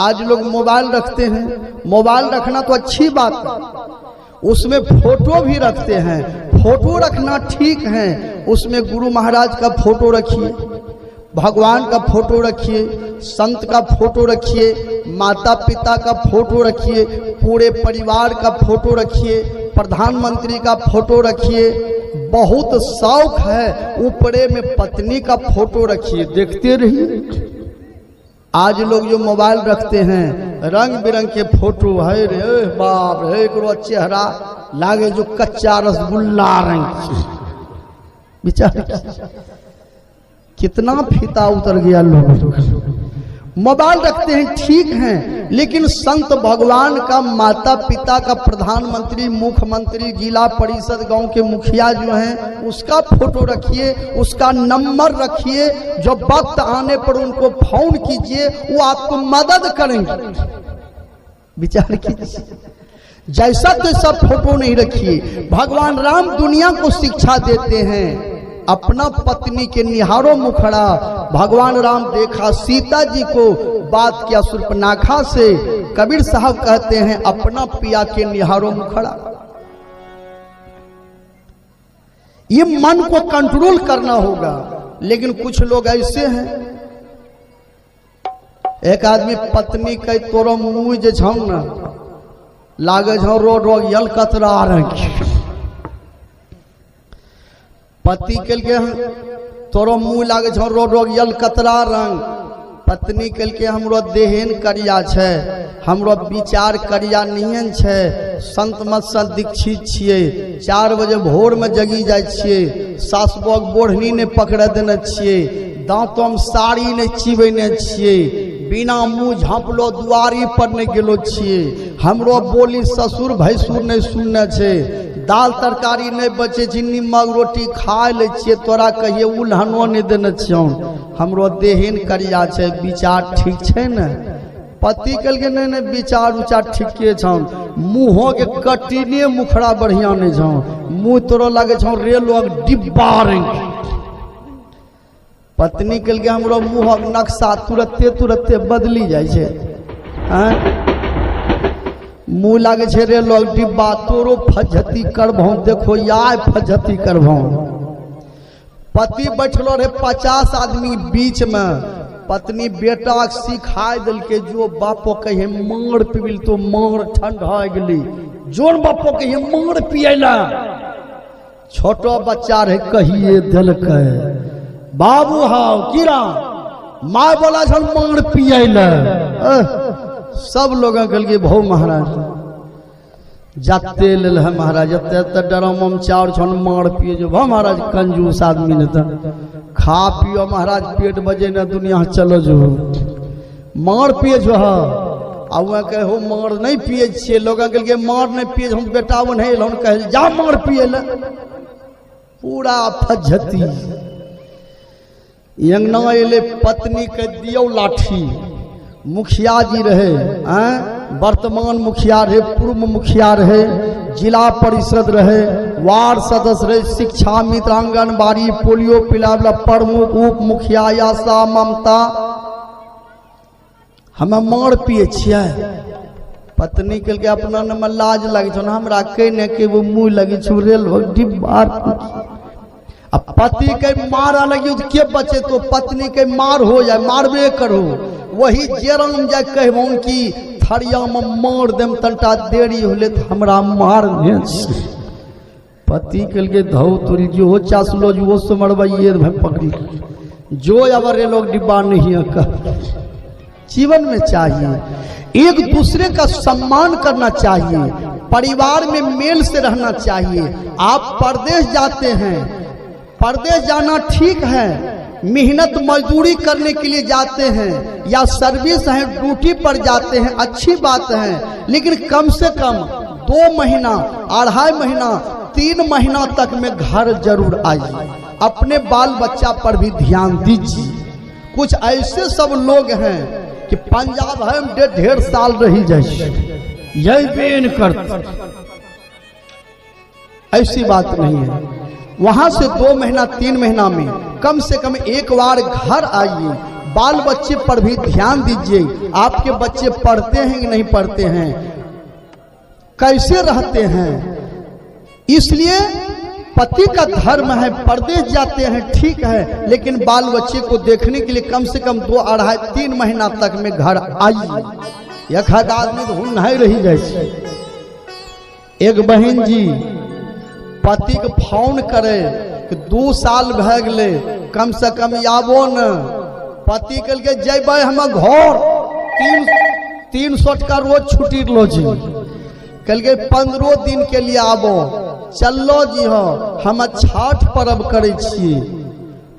आज लोग मोबाइल रखते हैं, मोबाइल रखना तो अच्छी बात है, उसमें फोटो भी रखते हैं, फोटो रखना ठीक है, उसमें गुरु महाराज का फोटो रखिए, भगवान का फोटो रखिए, संत का फोटो रखिए, माता पिता का फोटो रखिए, पूरे परिवार का फोटो रखिए, प्रधानमंत्री का फोटो रखिए। बहुत शौक है ऊपरे में पत्नी का फोटो रखिए, देखते रहिए। आज लोग जो मोबाइल रखते हैं रंग बिरंग के फोटो है रे बाप रे, एकरो चेहरा लागे जो कच्चा रसगुल्ला रंग। विचार कितना फीता उतर गया लोगों का। मोबाइल रखते हैं ठीक है, लेकिन संत भगवान का, माता पिता का, प्रधानमंत्री, मुख्यमंत्री, जिला परिषद, गांव के मुखिया जो हैं उसका फोटो रखिए, उसका नंबर रखिए, जो वक्त आने पर उनको फोन कीजिए, वो आपको मदद करेंगे। विचार कीजिए, जैसा तैसा फोटो नहीं रखिए। भगवान राम दुनिया को शिक्षा देते हैं, अपना पत्नी के निहारो मुखड़ा। भगवान राम देखा सीता जी को, बात किया शूर्पणखा से। कबीर साहब कहते हैं अपना पिया के निहारो मुखड़ा। ये मन को कंट्रोल करना होगा। लेकिन कुछ लोग ऐसे हैं, एक आदमी पत्नी के तोरो मुँह जे छौ न लागे छौ रोड रोग यल कतरा रहे। पति के लिए तोरो मुँह लागे छौ रोड रोग यल कतरा रंग। पत्नी के लिए हमरो देहेन करिया छै, हमरो विचार करिया नियन छै, संत मत से दीक्षित छियै, 4 बजे भोर में जगी जाय छियै, सास बग बोढ़नी ने पकड़े देने छियै, दांतों में साड़ी ने चिबेने छियै, बिना मुँह झाँपलो दुआरी पर नहीं गेलो छियै, हमरो बोली ससुर भैंसुर नहीं सुनने छै, दाल तरकारी नहीं बचे छै, नीमक रोटी खा लै छियै, तोरा कहिए उल्हनो नहीं देने छियौ, हमरो देहेन करिया छै, विचार ठीक छै ने। पति कहलकै नहीं नहीं विचार उचार ठीके छौ, मुँहो के कटिने मुखड़ा बढ़िया नहीं छौ, मुँह तोरो लगे छौ रेलो डिब्बा रंग। पत्नी कहलकै हमरो मुँहक नक्शा तुरते तुरते बदली जाइ छै, आँय मुँह लागे छै रेलो डिब्बा, तोरो फज्झति करबहु, देखो याय फज्झति करबहु। पति बैठलो रहे 50 आदमी बीच में, पत्नी बेटा सिखाय देलकै जो बापो कहे मार पीबिल तो मार ठंडा गेली, जोन बापो कहे मार पियला। छोटो बच्चा रहे कहिए देलकै बाबू हाउ कीरा माय बोला छल मार पियला। सब लोग कहलकै भौ महाराज जाते लेल है महाराज, एते तऽ डरम चाउर छन मार पिए जो भौ महाराज कंजूस आदमी ने तऽ खा पियो महाराज पेट बजे ने दुनिया चलो जो मार पिए जो है। आ वह कहे हो मार नहीं पिए छियै, लोग कहलकै मार नहीं पिए, हम बेटा वो नहीं एलहुँ, कहे जा मार पिए ले। पूरा फज्झति अंगना एले पत्नी के दियौ लाठी। मुखिया जी रहे, वर्तमान मुखिया रहे, पूर्व मुखिया रहे, जिला परिषद रहे, वार्ड सदस्य रहे, शिक्षा मित्र, आंगनबाड़ी, पोलियो पिलावला प्रमुख, उप मुखिया, आशा ममता, हमें मार पिए छियै। पत्नी कहलकै अपना नमे लाज लगे छौ, हमरा के ने के वो मुँह लगे छौ रेल डिब्बा। आ पति के मारा लगी तो के बचे, तो पत्नी के मार हो जाए, मारबे करो। वही जेराम जाय कहबौन कि थरिया में मार देम तनटा देरी होले तो हमरा मार ने। पति कहलकै धौ तोरी जो चासलो जो से मरबैये भाई पकड़ी जो अब रे लोग डिब्बा नहीं है। जीवन में चाहिए एक दूसरे का सम्मान करना चाहिए, परिवार में मेल से रहना चाहिए। आप परदेश जाते हैं, परदेश जाना ठीक है, मेहनत मजदूरी करने के लिए जाते हैं या सर्विस है ड्यूटी पर जाते हैं, अच्छी बात है, लेकिन कम से कम 2 महीना, 2.5 महीना, 3 महीना तक में घर जरूर आइए। अपने बाल बच्चा पर भी ध्यान दीजिए। कुछ ऐसे सब लोग हैं कि पंजाब है 1.5 साल रही जाए, यही बेन करते, ऐसी बात नहीं है। वहां से 2 महीना 3 महीना में कम से कम एक बार घर आइए, बाल बच्चे पर भी ध्यान दीजिए, आपके बच्चे पढ़ते हैं कि नहीं पढ़ते हैं, कैसे रहते हैं। इसलिए पति का धर्म है, परदेश जाते हैं ठीक है, लेकिन बाल बच्चे को देखने के लिए कम से कम 2, 2.5, 3 महीना तक में घर आइए। एक आदमी तो नहीं रही जाए। एक बहन जी पति के फोन करे कि 2 साल भै गेलै, कम से कम आबो न। पति कहलकै जैबै हम घर, 300 टका रोज छुट्टी लो जी। कहलकै 15 दिन के लिए आबो, चलो जी हो, हम छठ पर्व करै छियै।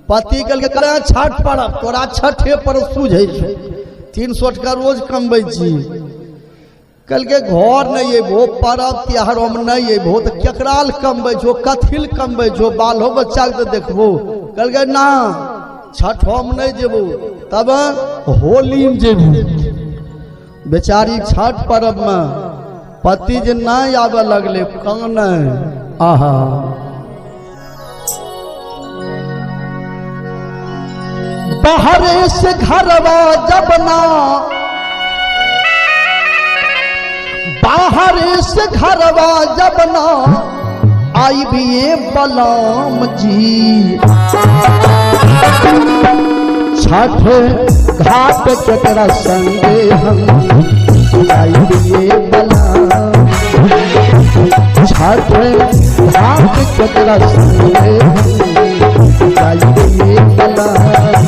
पति कहलकै करे छठ पर्व, तोरा छठे पर्व सूझै छौ, 300 टका रोज कमबै छी। कहलकै घर नहीं अयबो, पर्व त्योहारोमे नहीं अयबो तऽ केकरा लए कमबै छौ, कथी लए कमबै छौ, बालो बच्चाके तऽ देखबो। कहलकै ना, छठोमे नहीं जेबो, तब होलीमे जेबो। बेचारी छठ पर्वमे पति जे नहीं आबे लगले काने। आहा, बाहरे से घरवा जब ना, बाहर से घरवा जब ना आई भी ये बलाम जी। छठ घाट केकरा संगे हम आई भी ये बलाम। छठ घाट केकरा संगे हम आई भी ये बलाम।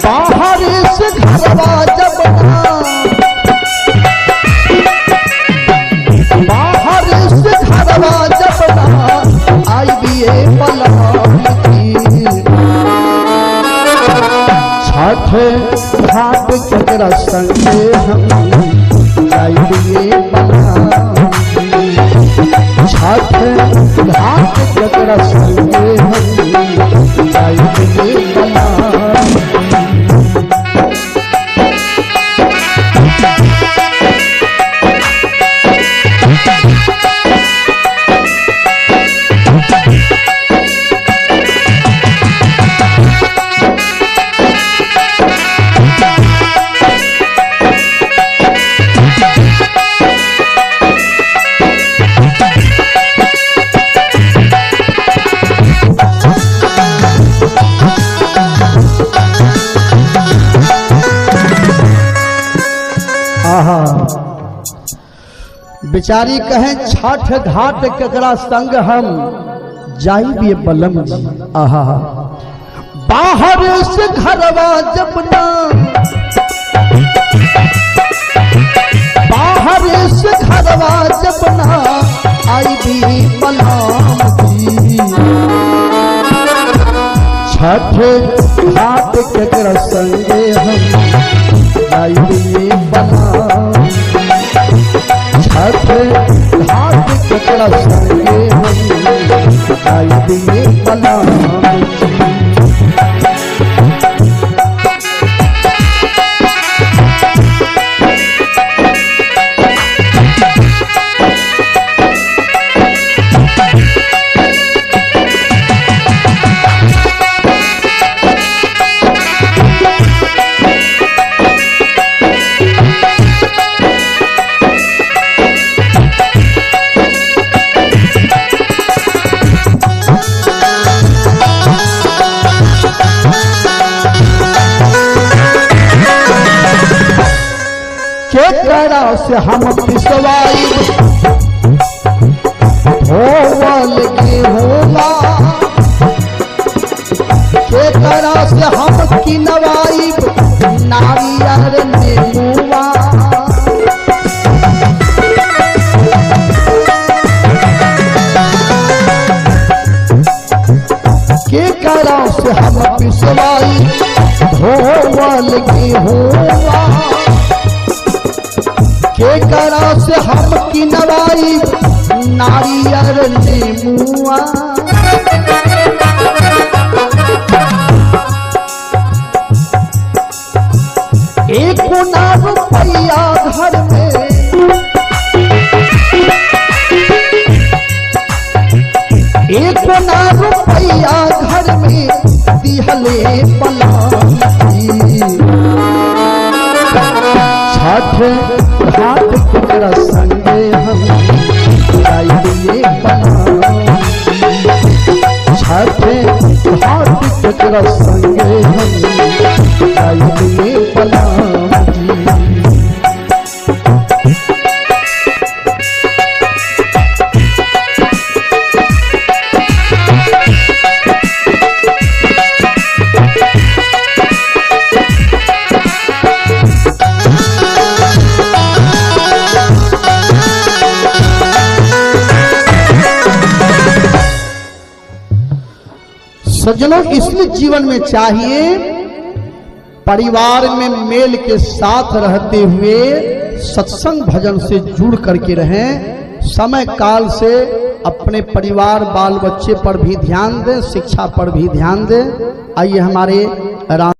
बाहर से घरवा जब ना, बाहर से घरवा जब ना आई भी ये बलाम जी। छठ घाट केकरा संगे हम आई भी ये बलाम। छठ घाट केकरा संगे हम आई भी ये बलाम। बेचारी कहें छठ घाट केकरा संग हम जाइबे बलम जी। आहा, बाहर से घरवा जब ना, बाहर से घरवा जब ना आई भी बलम जी। छठ घाट केकरा संगे हम जाइबे बलम। छठ घाट केकरा संगे हम जाइबे बलम। केकरा से हम पिसवाई धोवल गेहुआ, केकरा से हम किनवाई नारियल नेमुआ। केकरा से हम पिसवाई धोवल गेहुआ, केकरा से हम किनवाई नारियल नेमुआ। एक ना रुपया घर में, एक ना रुपया घर में दिहले छठ घाट केकरा संगे हम जाइए बलराम जी। छठ घाट केकरा संगे हम जाइए बलराम जी। सज्जनों, इसलिए जीवन में चाहिए परिवार में मेल के साथ रहते हुए सत्संग भजन से जुड़ करके रहें। समय काल से अपने परिवार बाल बच्चे पर भी ध्यान दें, शिक्षा पर भी ध्यान दें। आइए हमारे राम